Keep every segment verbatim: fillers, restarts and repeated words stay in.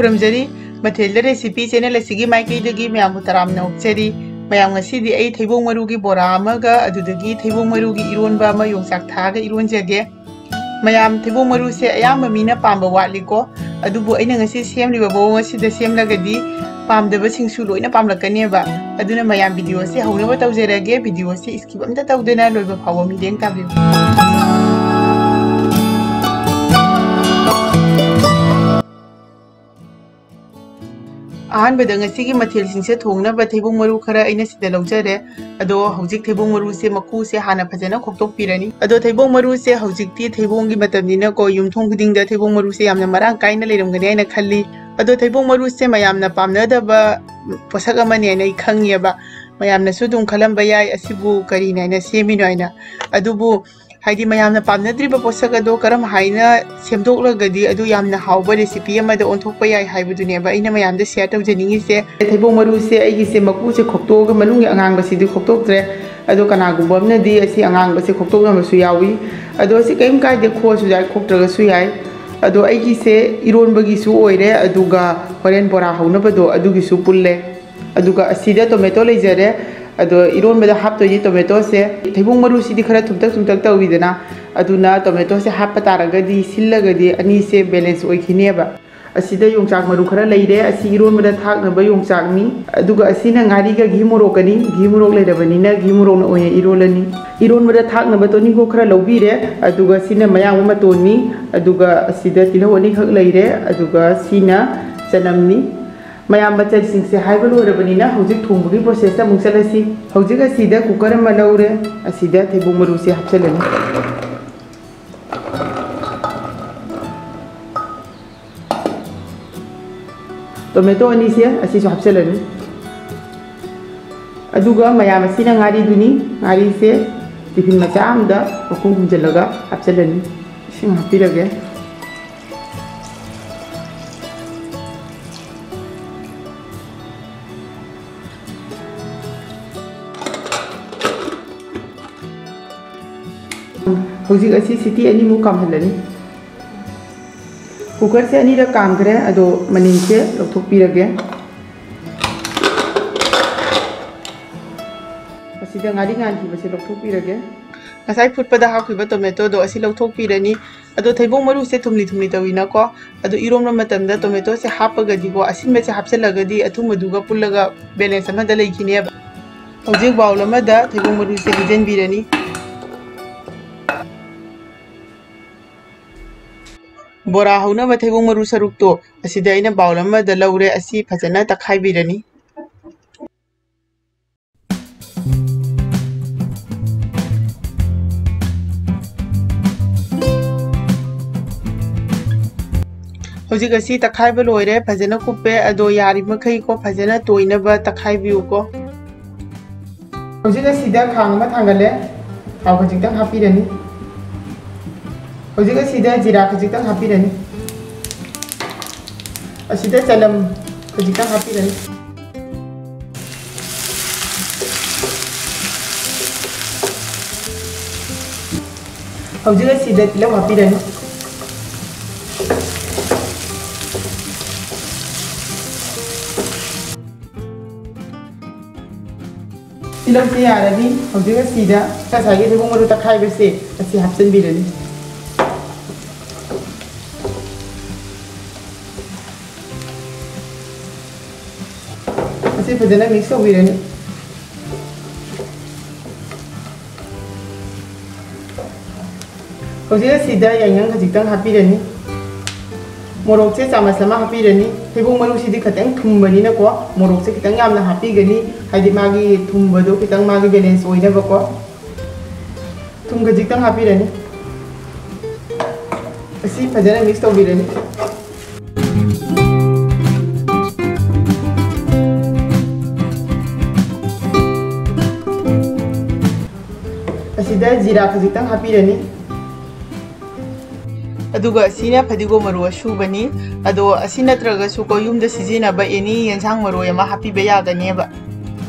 ꯈꯨꯔꯨꯝꯖꯔꯤ꯫ ꯃꯊꯦꯜꯗ recipe channel ꯑꯁꯤꯒꯤ ꯃꯥꯏꯀꯩꯗꯒꯤ ꯃꯌꯥꯝꯕꯨ ꯇꯔꯥꯝꯅ ꯑꯣꯛꯆꯔꯤ꯫ ꯃꯌꯥꯝ, ꯉꯁꯤꯗꯤ ꯑꯩ ꯊꯩꯕꯣꯡ ꯃꯔꯨꯒꯤ ꯕꯣꯔꯥ ꯑꯃꯒ ꯑꯗꯨꯗꯒꯤ ꯊꯩꯕꯣꯡ ꯃꯔꯨꯒꯤ ꯏꯔꯣꯟꯕ ꯑꯃ ꯌꯣꯡꯆꯥꯛ ꯊꯥꯛꯑꯒ ꯏꯔꯣꯟꯖꯒꯦ꯫ ꯃꯌꯥꯝ, ꯊꯩꯕꯣꯡ ꯃꯔꯨꯁꯦ ꯑꯌꯥꯝꯕ ꯃꯤꯅ ꯄꯥꯝꯕ ꯋꯥꯠꯂꯤꯀꯣ꯫ ꯑꯗꯨꯕꯨ ꯑꯩꯅ ꯉꯁꯤ ꯁꯦꯝꯂꯤꯕ ꯃꯑꯣꯡ ꯑꯁꯤꯗ ꯁꯦꯝꯂꯒꯗꯤ ꯄꯥꯝꯗꯕꯁꯤꯡꯁꯨ ꯂꯣꯏꯅ ꯄꯥꯝꯂꯛꯀꯅꯦꯕ꯫ ꯑꯗꯨꯅ ꯃꯌꯥꯝ, ꯚꯤꯗꯤꯑꯣ ꯑꯁꯤ ꯍꯧꯅꯕ ꯇꯧꯖꯔꯒꯦ꯫ ꯚꯤꯗꯤꯑꯣ ꯑꯁꯤ skip ꯑꯝꯇ ꯇꯧꯗꯅ ꯂꯣꯏꯕ ꯐꯥꯎꯕ ꯃꯤꯠꯌꯦꯡ ꯇꯥꯕꯤꯌꯨ꯫ ꯑꯍꯥꯟꯕꯗ ꯉꯁꯤꯒꯤ ꯃꯊꯦꯜꯁꯤꯡꯁꯦ ꯊꯣꯡꯅꯕ ꯊꯩꯕꯣꯡ ꯃꯔꯨ ꯈꯔ ꯑꯩꯅ ꯁꯤꯗ ꯂꯧꯖꯔꯦ꯫ ꯑꯗꯣ ꯍꯧꯖꯤꯛ ꯊꯩꯕꯣꯡ ꯃꯔꯨꯁꯦ ꯃꯀꯨꯁꯦ ꯍꯥꯟꯅ ꯐꯖꯅ ꯈꯣꯛꯇꯣꯛꯄꯤꯔꯅꯤ꯫ ꯑꯗꯣ ꯊꯩꯕꯣꯡ ꯃꯔꯨꯁꯦ ꯍꯧꯖꯤꯛꯇꯤ ꯊꯩꯕꯣꯡꯒꯤ ꯃꯇꯝꯅꯤꯅꯀꯣ, ꯌꯨꯝꯊꯣꯡ ꯈꯨꯗꯤꯡꯗ ꯊꯩꯕꯣꯡ ꯃꯔꯨꯁꯦ ꯌꯥꯝꯅ ꯃꯔꯥꯡ ꯀꯥꯏꯅ ꯂꯩꯔꯝꯒꯅꯤ ꯍꯥꯏꯅ ꯈꯜꯂꯤ꯫ ꯑꯗꯣ ꯊꯩꯕꯣꯡ ꯃꯔꯨꯁꯦ ꯃꯌꯥꯝꯅ ꯄꯥꯝꯅꯗꯕ ꯄꯣꯠꯁꯛ ꯑꯃꯅꯤ ꯍꯥꯏꯅ ꯑꯩ ꯈꯪꯉꯦꯕ꯫ ꯃꯌꯥꯝꯅꯁꯨ ꯑꯗꯨꯝ ꯈꯜꯂꯝꯕ ꯌꯥꯏ, "ꯑꯁꯤꯕꯨ ꯀꯔꯤꯅ ꯍꯥꯏꯅ ꯁꯦꯝꯃꯤꯅꯣ?" ꯍꯥꯏꯅ꯫ ꯑꯗꯨꯕꯨ ꯍꯥꯏꯗꯤ ꯃꯌꯥꯝꯅ ꯄꯥꯝꯅꯗ꯭ꯔꯤꯕ ꯄꯣꯠꯁꯛ ꯑꯗꯣ ꯀꯔꯝ ꯍꯥꯏꯅ ꯁꯦꯝꯗꯣꯛꯂꯒꯗꯤ ꯑꯗꯨ ꯌꯥꯝꯅ ꯍꯥꯎꯕ ꯔꯦꯁꯤꯄꯤ ꯑꯃꯗ ꯑꯣꯟꯊꯣꯛꯄ ꯌꯥꯏ ꯍꯥꯏꯕꯗꯨꯅꯦꯕ ꯑꯩꯅ ꯃꯌꯥꯝꯗ ꯁꯤꯌꯔ ꯇꯧꯖꯅꯤꯡꯉꯤꯁꯦ꯫ ꯊꯩꯕꯣꯡ ꯃꯔꯨꯁꯦ ꯑꯩꯒꯤꯁꯦ ꯃꯀꯨꯁꯦ ꯈꯣꯛꯇꯣꯛꯑꯒ ꯃꯅꯨꯡꯒꯤ ꯑꯉꯥꯡꯕꯁꯤꯗꯤ ꯈꯣꯛꯇꯣꯛꯇ꯭ꯔꯦ꯫ ꯑꯗꯣ ꯀꯅꯥꯒꯨꯝꯕ ꯑꯃꯅꯗꯤ ꯑꯁꯤ ꯑꯉꯥꯡꯕꯁꯦ ꯈꯣꯛꯇꯣꯛꯅꯕꯁꯨ ꯌꯥꯎꯏ꯫ ꯑꯗꯣ ꯑꯁꯤ ꯀꯔꯤꯝ ꯀꯥꯏꯗꯦ, ꯈꯣꯛꯑꯁꯨ ꯌꯥꯏ, ꯈꯣꯛꯇ꯭ꯔꯒꯁꯨ ꯌꯥꯏ꯫ ꯑꯗꯣ ꯑꯩꯒꯤꯁꯦ ꯏꯔꯣꯟꯕꯒꯤꯁꯨ ꯑꯣꯏꯔꯦ, ꯑꯗꯨꯒ ꯍꯣꯔꯦꯟ ꯕꯣꯔꯥ ꯍꯧꯅꯕꯗꯣ ꯑꯗꯨꯒꯤꯁꯨ ꯄꯨꯜꯂꯦ꯫ ꯑꯗꯨꯒ ꯑꯁꯤꯗ ꯇꯣꯃꯦꯇꯣ ꯂꯩꯖꯔꯦ꯫ ꯑꯗꯣ ꯏꯔꯣꯟꯕꯗ ꯍꯥꯞꯇꯣꯏꯅꯤ ꯇꯣꯃꯦꯇꯣꯁꯦ꯫ ꯊꯩꯕꯣꯡ ꯃꯔꯨꯁꯤꯗꯤ ꯈꯔ ꯊꯨꯝꯇꯛ ꯊꯨꯝꯇꯛ ꯇꯧꯋꯤꯗꯅ, ꯑꯗꯨꯅ ꯇꯣꯃꯦꯇꯣꯁꯦ ꯍꯥꯞꯄ ꯇꯥꯔꯒꯗꯤ ꯁꯤꯜꯂꯒꯗꯤ ꯑꯅꯤꯁꯦ ꯕꯦꯂꯦꯟꯁ ꯑꯣꯏꯈꯤꯅꯦꯕ꯫ ꯑꯁꯤꯗ ꯌꯣꯡꯆꯥꯛ ꯃꯔꯨ ꯈꯔ ꯂꯩꯔꯦ꯫ ꯑꯁꯤ ꯏꯔꯣꯟꯕꯗ ꯊꯥꯛꯅꯕ ꯌꯣꯡꯆꯥꯛꯅꯤ꯫ ꯑꯗꯨꯒ ꯑꯁꯤꯅ ꯉꯥꯔꯤꯒ ꯘꯤ ꯃꯣꯔꯣꯛꯀꯅꯤ꯫ ꯘꯤ ꯃꯣꯔꯣꯛ ꯂꯩꯔꯕꯅꯤꯅ ꯘꯤ ꯃꯣꯔꯣꯛꯅ ꯑꯣꯏꯅ ꯏꯔꯣꯜꯂꯅꯤ꯫ ꯏꯔꯣꯟꯕꯗ ꯊꯥꯛꯅꯕ ꯇꯣꯅꯤꯡꯈꯣꯛ ꯈꯔ ꯂꯧꯕꯤꯔꯦ꯫ ꯑꯗꯨꯒ ꯁꯤꯅ ꯃꯌꯥꯡꯕ ꯃꯇꯣꯟꯅꯤ꯫ ꯑꯗꯨꯒ ꯑꯁꯤꯗ ꯇꯤꯜꯍꯧ ꯑꯅꯤꯈꯛ ꯂꯩꯔꯦ꯫ ꯑꯗꯨꯒ ꯁꯤꯅ ꯆꯅꯝꯅꯤ꯫ ꯃꯌꯥꯝ, ꯃꯆꯜꯁꯤꯡꯁꯦ ꯍꯥꯏꯕ ꯂꯣꯏꯔꯕꯅꯤꯅ ꯍꯧꯖꯤꯛ ꯊꯣꯡꯕꯒꯤ ꯄ꯭ꯔꯣꯁꯦꯁꯇ ꯑꯃꯨꯛ ꯆꯠꯂꯁꯤ꯫ ꯍꯧꯖꯤꯛ ꯑꯁꯤꯗ ꯀꯨꯀꯔ ꯑꯃ ꯂꯧꯔꯦ꯫ ꯑꯁꯤꯗ ꯊꯩꯕꯣꯡ ꯃꯔꯨꯁꯦ ꯍꯥꯞꯆꯤꯜꯂꯅꯤ꯫ ꯇꯣꯃꯦꯇꯣ ꯑꯅꯤꯁꯦ ꯑꯁꯤꯁꯨ ꯍꯥꯞꯆꯤꯜꯂꯅꯤ꯫ ꯑꯗꯨꯒ ꯃꯌꯥꯝ, ꯑꯁꯤꯅ ꯉꯥꯔꯤꯗꯨꯅꯤ꯫ ꯉꯥꯔꯤꯁꯦ ꯇꯤꯐꯤꯟ ꯃꯆꯥ ꯑꯃꯗ ꯃꯈꯨꯝ ꯈꯨꯝꯖꯤꯜꯂꯒ ꯍꯥꯞꯆꯤꯜꯂꯅꯤ꯫ ꯏꯁꯤꯡ ꯍꯥꯞꯄꯤꯔꯒꯦ꯫ ꯍꯧꯖꯤꯛ ꯑꯁꯤ ꯁꯤꯇꯤ ꯑꯅꯤꯃꯨꯛ ꯀꯥꯝꯍꯜꯂꯅꯤ꯫ ꯀꯨꯀꯔꯁꯦ ꯑꯅꯤꯔꯛ ꯀꯥꯝꯈ꯭ꯔꯦ, ꯑꯗꯣ ꯃꯅꯤꯟꯁꯦ ꯂꯧꯊꯣꯛꯄꯤꯔꯒꯦ꯫ ꯑꯁꯤꯗ ꯉꯥꯔꯤ ꯉꯥꯟꯈꯤꯕꯁꯦ ꯂꯧꯊꯣꯛꯄꯤꯔꯒꯦ꯫ ꯉꯁꯥꯏ ꯐꯨꯠꯄꯗ ꯍꯥꯞꯈꯤꯕ ꯇꯣꯃꯦꯇꯣꯗꯣ ꯑꯁꯤ ꯂꯧꯊꯣꯛꯄꯤꯔꯅꯤ꯫ ꯑꯗꯣ ꯊꯩꯕꯣꯡ ꯃꯔꯨꯁꯦ ꯊꯨꯝꯂꯤ ꯊꯨꯝꯂꯤ ꯇꯧꯏꯅꯀꯣ, ꯑꯗꯣ ꯏꯔꯣꯟꯕ ꯃꯇꯝꯗ ꯇꯣꯃꯦꯇꯣꯁꯦ ꯍꯥꯞꯄꯒꯗꯤꯀꯣ, ꯑꯁꯤꯟꯕꯁꯦ ꯍꯥꯞꯆꯤꯜꯂꯒꯗꯤ ꯑꯊꯨꯝꯕꯗꯨꯒ ꯄꯨꯜꯂꯒ ꯕꯦꯂꯦꯟꯁ ꯑꯃꯗ ꯂꯩꯈꯤꯅꯦꯕ꯫ ꯍꯧꯖꯤꯛ ꯕꯥꯎꯜ ꯑꯃꯗ ꯊꯩꯕꯣꯡ ꯃꯔꯨꯁꯦ ꯍꯩꯖꯤꯟꯕꯤꯔꯅꯤ꯫ ꯕꯣꯔꯥ ꯍꯧꯅꯕ ꯊꯩꯕꯣꯡ ꯃꯔꯨ ꯁꯔꯨꯛꯇꯣ ꯑꯁꯤꯗ ꯑꯩꯅ ꯕꯥꯎꯜ ꯑꯃꯗ ꯂꯧꯔꯦ, ꯑꯁꯤ ꯐꯖꯅ ꯇꯛꯈꯥꯏꯕꯤꯔꯅꯤ꯫ ꯍꯧꯖꯤꯛ ꯑꯁꯤ ꯇꯛꯈꯥꯏꯕ ꯂꯣꯏꯔꯦ, ꯐꯖꯅ ꯀꯨꯞꯄꯦ꯫ ꯑꯗꯣ ꯌꯥꯔꯤꯃꯈꯩꯀꯣ ꯐꯖꯅ ꯇꯣꯏꯅꯕ ꯇꯛꯈꯥꯏꯕꯤꯌꯨꯀꯣ꯫ ꯍꯧꯖꯤꯛ ꯑꯁꯤꯗ ꯈꯥꯡ ꯑꯃ ꯊꯥꯡꯒꯠꯂꯦ, ꯊꯥꯎ ꯈꯖꯤꯛꯇꯪ ꯍꯥꯞꯄꯤꯔꯅꯤ꯫ ꯍꯧꯖꯤꯛ ꯑꯁꯤꯗ ꯖꯤꯔꯥ ꯈꯖꯤꯛꯇꯪ ꯍꯥꯞꯄꯤꯔꯅꯤ꯫ ꯑꯁꯤꯗ ꯆꯅꯝ ꯈꯖꯤꯛꯇꯪ ꯍꯥꯞꯄꯤꯔꯅꯤ꯫ ꯍꯧꯖꯤꯛ ꯑꯁꯤꯗ ꯇꯤꯜꯍꯧ ꯍꯥꯞꯄꯤꯔꯅꯤ꯫ ꯇꯤꯜꯍꯧꯁꯦ ꯌꯥꯔꯅꯤ꯫ ꯍꯧꯖꯤꯛ ꯑꯁꯤꯗ ꯉꯁꯥꯏꯒꯤ ꯊꯩꯕꯣꯡ ꯃꯔꯨ ꯇꯛꯈꯥꯏꯕꯁꯦ ꯑꯁꯤ ꯍꯥꯞꯆꯤꯟꯕꯤꯔꯅꯤ꯫ ꯑꯁꯤ ꯐꯖꯅ ꯃꯤꯛꯁ ꯇꯧꯕꯤꯔꯅꯤ꯫ ꯍꯧꯖꯤꯛ ꯑꯁꯤꯗ ꯌꯥꯏꯉꯪ ꯈꯖꯤꯛꯇꯪ ꯍꯥꯞꯄꯤꯔꯅꯤ꯫ ꯃꯣꯔꯣꯛꯁꯦ ꯆꯥꯃꯁ ꯑꯃ ꯍꯥꯞꯄꯤꯔꯅꯤ꯫ ꯊꯩꯕꯣꯡ ꯃꯔꯨꯁꯤꯗꯤ ꯈꯤꯇꯪ ꯊꯨꯝꯕꯅꯤꯅꯀꯣ, ꯃꯣꯔꯣꯛꯁꯦ ꯈꯤꯇꯪ ꯌꯥꯝꯅ ꯍꯥꯞꯄꯤꯒꯅꯤ, ꯍꯥꯏꯗꯤ ꯃꯥꯒꯤ ꯊꯨꯝꯕꯗꯣ ꯈꯤꯇꯪ ꯃꯥꯒꯤ ꯕꯦꯂꯦꯟꯁ ꯑꯣꯏꯅꯕꯀꯣ꯫ ꯊꯨꯝ ꯈꯖꯤꯛꯇꯪ ꯍꯥꯞꯄꯤꯔꯅꯤ꯫ ꯑꯁꯤ ꯐꯖꯅ ꯃꯤꯛꯁ ꯇꯧꯕꯤꯔꯅꯤ꯫ ꯑꯁꯤꯗ ꯖꯤꯔꯥ ꯈꯖꯤꯛꯇꯪ ꯍꯥꯞꯄꯤꯔꯅꯤ꯫ ꯑꯗꯨꯒ ꯑꯁꯤꯅ ꯐꯗꯤꯒꯣꯝ ꯃꯔꯨ ꯑꯁꯨꯕꯅꯤ꯫ ꯑꯗꯣ ꯑꯁꯤ ꯅꯠꯇ꯭ꯔꯒꯁꯨꯀꯣ, ꯌꯨꯝꯗ ꯁꯤꯖꯤꯟꯅꯕ ꯑꯦꯅꯤ ꯌꯦꯟꯁꯥꯡ ꯃꯔꯣꯏ ꯑꯃ ꯍꯥꯞꯄꯤꯕ ꯌꯥꯒꯅꯦꯕ꯫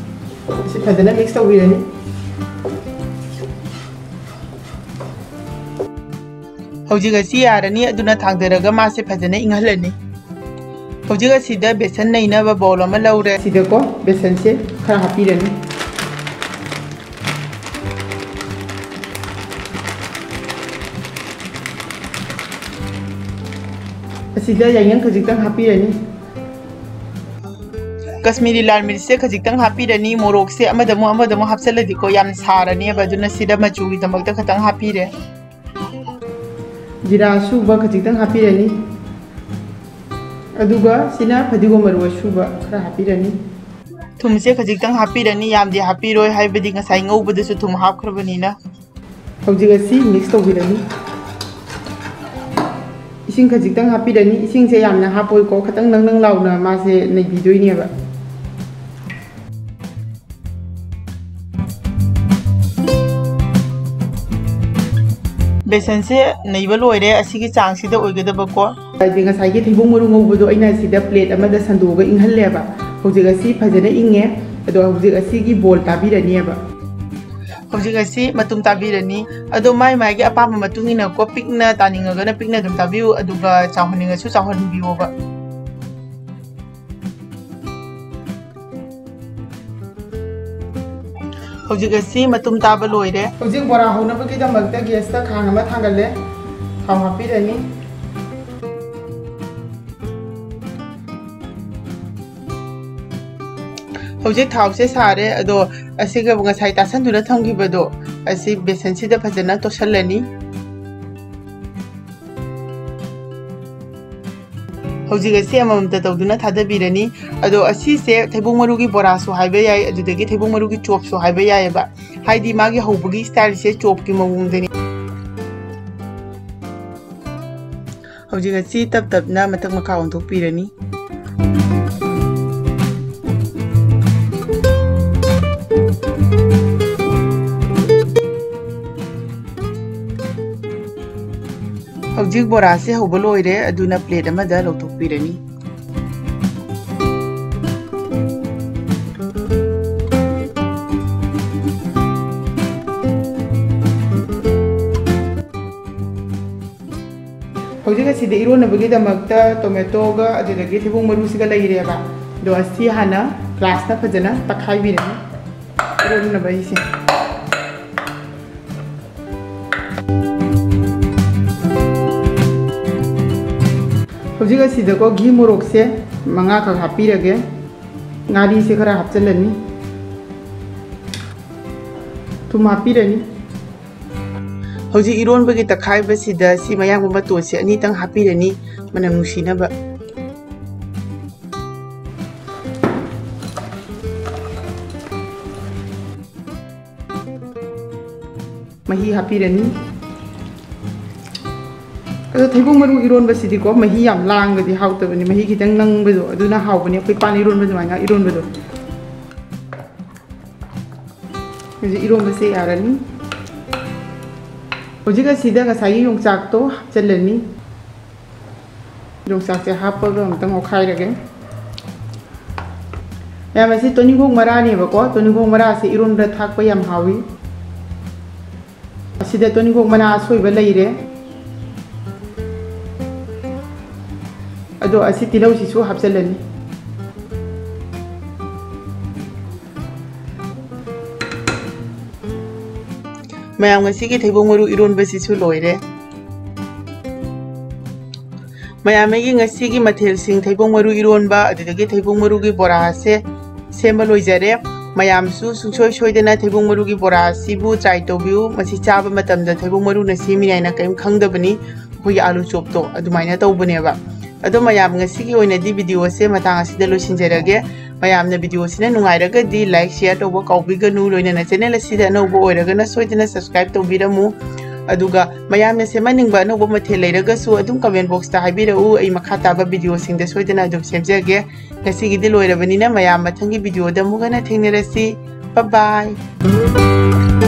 ꯑꯁꯤ ꯐꯖꯅ ꯃꯤꯛꯁ ꯇꯧꯕꯤꯔꯅꯤ꯫ ꯍꯧꯖꯤꯛ ꯑꯁꯤ ꯌꯥꯔꯅꯤ, ꯑꯗꯨꯅ ꯊꯥꯡꯗꯔꯒ ꯃꯥꯁꯦ ꯐꯖꯅ ꯏꯪꯍꯜꯂꯅꯤ꯫ ꯍꯧꯖꯤꯛ ꯑꯁꯤꯗ ꯕꯦꯁꯟ ꯅꯩꯅꯕ bowl ꯑꯃ ꯂꯧꯔꯦ꯫ ꯁꯤꯗꯀꯣ ꯕꯦꯁꯟꯁꯦ ꯈꯔ ꯍꯥꯞꯄꯤꯔꯅꯤ꯫ ꯑꯁꯤꯗ ꯌꯥꯏꯉꯪ ꯈꯖꯤꯛꯇꯪ ꯍꯥꯞꯄꯤꯔꯅꯤ꯫ ꯀꯁꯃꯤꯔꯤ ꯂꯥꯜ ꯃꯤꯔꯆꯁꯦ ꯈꯖꯤꯛꯇꯪ ꯍꯥꯞꯄꯤꯔꯅꯤ꯫ ꯃꯣꯔꯣꯛꯁꯦ ꯑꯃꯗ ꯑꯃꯨꯛ ꯑꯃꯗ ꯑꯃꯨꯛ ꯍꯥꯞꯆꯜꯂꯗꯤꯀꯣ ꯌꯥꯝ ꯁꯥꯔꯅꯦꯕ, ꯑꯗꯨꯅ ꯁꯤꯗ ꯃꯆꯨꯒꯤꯗꯃꯛꯇ ꯈꯇꯪ ꯍꯥꯞꯄꯤꯔꯦ꯫ ꯖꯤꯔꯥ ꯑꯁꯨꯕ ꯈꯖꯤꯛꯇꯪ ꯍꯥꯞꯄꯤꯔꯅꯤ꯫ ꯑꯗꯨꯒ ꯁꯤꯅ ꯐꯗꯤꯒꯣꯝ ꯃꯔꯨ ꯑꯁꯨꯕ ꯈꯔ ꯍꯥꯞꯄꯤꯔꯅꯤ꯫ ꯊꯨꯝꯁꯦ ꯈꯖꯤꯛꯇꯪ ꯍꯥꯞꯄꯤꯔꯅꯤ, ꯌꯥꯝꯗꯤ ꯍꯥꯞꯄꯤꯔꯣꯏ, ꯍꯥꯏꯕꯗꯤ ꯉꯁꯥꯏ ꯉꯧꯕꯗꯁꯨ ꯊꯨꯝ ꯍꯥꯞꯈ꯭ꯔꯕꯅꯤꯅ꯫ ꯍꯧꯖꯤꯛ ꯑꯁꯤ mix ꯇꯧꯕꯤꯔꯅꯤ꯫ ꯏꯁꯤꯡ ꯈꯖꯤꯛꯇꯪ ꯍꯥꯞꯄꯤꯔꯅꯤ꯫ ꯏꯁꯤꯡꯁꯦ ꯌꯥꯝꯅ ꯍꯥꯞꯄꯣꯏꯀꯣ, ꯈꯇꯪ ꯅꯪ ꯅꯪ ꯂꯥꯎꯅ ꯃꯥꯁꯦ ꯅꯩꯕꯤꯗꯣꯏꯅꯦꯕ꯫ ꯕꯦꯁꯟꯁꯦ ꯅꯩꯕ ꯂꯣꯏꯔꯦ, ꯑꯁꯤꯒꯤ ꯆꯥꯡꯁꯤꯗ ꯑꯣꯏꯒꯗꯕꯀꯣ꯫ ꯍꯥꯏꯗꯤ ꯉꯁꯥꯏꯒꯤ ꯊꯩꯕꯣꯡ ꯃꯔꯨ ꯉꯧꯕꯗꯣ ꯑꯩꯅ ꯁꯤꯗ plate ꯑꯃꯗ ꯁꯟꯗꯣꯛꯑꯒ ꯏꯪꯍꯜꯂꯦꯕ꯫ ꯍꯧꯖꯤꯛ ꯑꯁꯤ ꯐꯖꯅ ꯏꯪꯉꯦ, ꯑꯗꯣ ꯍꯧꯖꯤꯛ ꯑꯁꯤꯒꯤ bowl ꯇꯥꯕꯤꯔꯅꯦꯕ꯫ ꯍꯧꯖꯤꯛ ꯑꯁꯤ ꯃꯇꯨꯝ ꯇꯥꯕꯤꯔꯅꯤ꯫ ꯑꯗꯣ ꯃꯥꯏ ꯃꯥꯏꯒꯤ ꯑꯄꯥꯝꯕ ꯃꯇꯨꯡ ꯏꯟꯅꯀꯣ, ꯄꯤꯛꯅ ꯇꯥꯅꯤꯡꯉꯒꯅ ꯄꯤꯛꯅ ꯑꯗꯨꯝ ꯇꯥꯕꯤꯌꯨ, ꯑꯗꯨꯒ ꯆꯥꯎꯍꯟꯅꯤꯡꯉꯁꯨ ꯆꯥꯎꯍꯟꯕꯤꯌꯣꯕ꯫ ꯍꯧꯖꯤꯛ ꯑꯁꯤ ꯃꯇꯨꯝ ꯇꯥꯕ ꯂꯣꯏꯔꯦ꯫ ꯍꯧꯖꯤꯛ ꯕꯣꯔꯥ ꯍꯧꯅꯕꯒꯤꯗꯃꯛꯇ gasꯇ ꯈꯥꯡ ꯑꯃ ꯊꯥꯡꯒꯠꯂꯦ꯫ ꯊꯥꯎ ꯍꯥꯞꯄꯤꯔꯅꯤ꯫ ꯍꯧꯖꯤꯛ ꯊꯥꯎꯁꯦ ꯁꯥꯔꯦ, ꯑꯗꯣ ꯑꯁꯤꯒ ꯉꯁꯥꯏ ꯇꯥꯁꯟꯗꯨꯅ ꯊꯝꯈꯤꯕꯗꯣ, ꯑꯁꯤ ꯕꯦꯁꯟꯁꯤꯗ ꯐꯖꯅ ꯇꯣꯠꯁꯜꯂꯅꯤ꯫ ꯍꯧꯖꯤꯛ ꯑꯁꯤ ꯑꯃꯃꯝꯇ ꯇꯧꯗꯨꯅ ꯊꯥꯗꯕꯤꯔꯅꯤ꯫ ꯑꯗꯣ ꯑꯁꯤꯁꯦ ꯊꯩꯕꯣꯡ ꯃꯔꯨꯒꯤ ꯕꯣꯔꯥꯁꯨ ꯍꯥꯏꯕ ꯌꯥꯏ, ꯑꯗꯨꯗꯒꯤ ꯊꯩꯕꯣꯡ ꯃꯔꯨꯒꯤ ꯆꯣꯞꯁꯨ ꯍꯥꯏꯕ ꯌꯥꯏꯑꯕ, ꯍꯥꯏꯗꯤ ꯃꯥꯒꯤ ꯍꯧꯕꯒꯤ styleꯁꯦ ꯆꯣꯞꯀꯤ ꯃꯑꯣꯡꯗꯅꯤ꯫ ꯍꯧꯖꯤꯛ ꯑꯁꯤ ꯇꯞ ꯇꯞꯅ ꯃꯊꯛ ꯃꯈꯥ ꯑꯣꯟꯊꯣꯛꯄꯤꯔꯅꯤ꯫ ꯍꯧꯖꯤꯛ ꯕꯣꯔꯥꯁꯦ ꯍꯧꯕ ꯂꯣꯏꯔꯦ, ꯑꯗꯨꯅ plate ꯑꯃꯗ ꯂꯧꯊꯣꯛꯄꯤꯔꯅꯤ꯫ ꯍꯧꯖꯤꯛ ꯑꯁꯤꯗ ꯏꯔꯣꯟꯅꯕꯒꯤꯗꯃꯛꯇ ꯇꯣꯃꯦꯇꯣꯒ ꯑꯗꯨꯗꯒꯤ ꯊꯩꯕꯣꯡ ꯃꯔꯨꯁꯤꯒ ꯂꯩꯔꯦꯕ꯫ ꯑꯗꯣ ꯑꯁꯤ ꯍꯥꯟꯅ ꯒ꯭ꯂꯥꯁꯅ ꯐꯖꯅ ꯇꯛꯈꯥꯏꯕꯤꯔꯅꯤ꯫ ꯏꯔꯣꯟꯅꯕ ꯑꯩꯁꯦ꯫ ꯍꯧꯖꯤꯛ ꯑꯁꯤꯗꯀꯣ ꯘꯤ ꯃꯣꯔꯣꯛꯁꯦ ꯃꯉꯥꯈꯛ ꯍꯥꯞꯄꯤꯔꯒꯦ꯫ ꯉꯥꯔꯤꯁꯦ ꯈꯔ ꯍꯥꯞꯆꯤꯜꯂꯅꯤ꯫ ꯊꯨꯝ ꯍꯥꯞꯄꯤꯔꯅꯤ꯫ ꯍꯧꯖꯤꯛ ꯏꯔꯣꯟꯕꯒꯤ ꯇꯛꯈꯥꯏꯕꯁꯤꯗ ꯁꯤ ꯃꯌꯥꯡꯕ ꯃꯇꯣꯟꯁꯦ ꯑꯅꯤꯇꯪ ꯍꯥꯞꯄꯤꯔꯅꯤ, ꯃꯅꯝ ꯅꯨꯡꯁꯤꯅꯕ꯫ ꯃꯍꯤ ꯍꯥꯞꯄꯤꯔꯅꯤ꯫ ꯑꯗꯣ ꯊꯩꯕꯣꯡ ꯃꯔꯨ ꯏꯔꯣꯟꯕꯁꯤꯗꯤꯀꯣ, ꯃꯍꯤ ꯌꯥꯝ ꯂꯥꯡꯕꯗꯤ ꯍꯥꯎꯇꯕꯅꯤ, ꯃꯍꯤ ꯈꯤꯇꯪ ꯅꯪꯕꯗꯣ ꯑꯗꯨꯅ ꯍꯥꯎꯕꯅꯤ꯫ ꯑꯩꯈꯣꯏ ꯄꯥꯟ ꯏꯔꯣꯟꯕ ꯑꯗꯨꯃꯥꯏꯅ ꯏꯔꯣꯟꯕꯗꯣ꯫ ꯍꯧꯖꯤꯛ ꯏꯔꯣꯟꯕꯁꯦ ꯌꯥꯔꯅꯤ꯫ ꯍꯧꯖꯤꯛ ꯑꯁꯤꯗ ꯉꯁꯥꯏꯒꯤ ꯌꯣꯡꯆꯥꯛꯇꯣ ꯍꯥꯞꯆꯤꯜꯂꯅꯤ꯫ ꯌꯣꯡꯆꯥꯛꯁꯦ ꯍꯥꯞꯄꯒ ꯑꯃꯨꯛꯇꯪ ꯑꯣꯠꯈꯥꯏꯔꯒꯦ꯫ ꯃꯌꯥꯝ, ꯑꯁꯤ ꯇꯣꯅꯤꯡꯈꯣꯛ ꯃꯔꯥꯅꯦꯕꯀꯣ꯫ ꯇꯣꯅꯤꯡꯈꯣꯛ ꯃꯔꯥꯁꯦ ꯏꯔꯣꯟꯕꯗ ꯊꯥꯛꯄ ꯌꯥꯝ ꯍꯥꯎꯏ꯫ ꯑꯁꯤꯗ ꯇꯣꯅꯤꯡꯈꯣꯛ ꯃꯅꯥ ꯑꯁꯣꯏꯕ ꯂꯩꯔꯦ꯫ ꯑꯗꯣ ꯑꯁꯤ ꯇꯤꯜꯍꯧꯁꯤꯁꯨ ꯍꯥꯞꯆꯤꯜꯂꯅꯤ꯫ ꯃꯌꯥꯝ, ꯉꯁꯤꯒꯤ ꯊꯩꯕꯣꯡ ꯃꯔꯨ ꯏꯔꯣꯟꯕꯁꯤꯁꯨ ꯂꯣꯏꯔꯦ꯫ ꯃꯌꯥꯝ, ꯑꯩꯒꯤ ꯉꯁꯤꯒꯤ ꯃꯊꯦꯜꯁꯤꯡ, ꯊꯩꯕꯣꯡ ꯃꯔꯨ ꯏꯔꯣꯟꯕ, ꯑꯗꯨꯗꯒꯤ ꯊꯩꯕꯣꯡ ꯃꯔꯨꯒꯤ ꯕꯣꯔꯥꯁꯦ ꯁꯦꯝꯕ ꯂꯣꯏꯖꯔꯦ꯫ ꯃꯌꯥꯝꯁꯨ ꯁꯨꯡꯁꯣꯏ ꯁꯣꯏꯗꯅ ꯊꯩꯕꯣꯡ ꯃꯔꯨꯒꯤ ꯕꯣꯔꯥ ꯑꯁꯤꯕꯨ try ꯇꯧꯕꯤꯌꯨ꯫ ꯃꯁꯤ ꯆꯥꯕ ꯃꯇꯝꯗ ꯊꯩꯕꯣꯡ ꯃꯔꯨꯅ ꯁꯦꯝꯃꯤꯅꯦ ꯍꯥꯏꯅ ꯀꯔꯤꯝ ꯈꯪꯗꯕꯅꯤ꯫ ꯑꯩꯈꯣꯏꯒꯤ ꯑꯥꯂꯨ ꯆꯣꯞꯇꯣ ꯑꯗꯨꯃꯥꯏꯅ ꯇꯧꯕꯅꯦꯕ꯫ ꯑꯗꯣ ꯃꯌꯥꯝ, ꯉꯁꯤꯒꯤ ꯑꯣꯏꯅꯗꯤ video ꯑꯁꯦ ꯃꯇꯥꯡ ꯑꯁꯤꯗ ꯂꯣꯏꯁꯤꯟꯖꯔꯒꯦ꯫ ꯃꯌꯥꯝꯅ video ꯑꯁꯤꯅ ꯅꯨꯡꯉꯥꯏꯔꯒꯗꯤ like, share ꯇꯧꯕ ꯀꯥꯎꯕꯤꯒꯅꯨ꯫ ꯂꯣꯏꯅꯅ channel ꯑꯁꯤꯗ ꯑꯅꯧꯕ ꯑꯣꯏꯔꯒꯅ ꯁꯣꯏꯗꯅ subscribe ꯇꯧꯕꯤꯔꯝꯃꯨ꯫ ꯑꯗꯨꯒ ꯃꯌꯥꯝꯅ ꯁꯦꯝꯍꯟꯅꯤꯡꯕ ꯑꯅꯧꯕ ꯃꯊꯦꯜ ꯂꯩꯔꯒꯁꯨ ꯑꯗꯨꯝ comment boxꯇ ꯍꯥꯏꯕꯤꯔꯛꯎ꯫ ꯑꯩ ꯃꯈꯥ ꯇꯥꯕ videoꯁꯤꯡꯗ ꯁꯣꯏꯗꯅ ꯑꯗꯨꯝ ꯁꯦꯝꯖꯒꯦ꯫ ꯉꯁꯤꯒꯤꯗꯤ ꯂꯣꯏꯔꯕꯅꯤꯅ ꯃꯌꯥꯝ ꯃꯊꯪꯒꯤ videoꯗ ꯑꯃꯨꯛ ꯍꯟꯅ ꯊꯦꯡꯅꯔꯁꯤ꯫ Bye bye꯫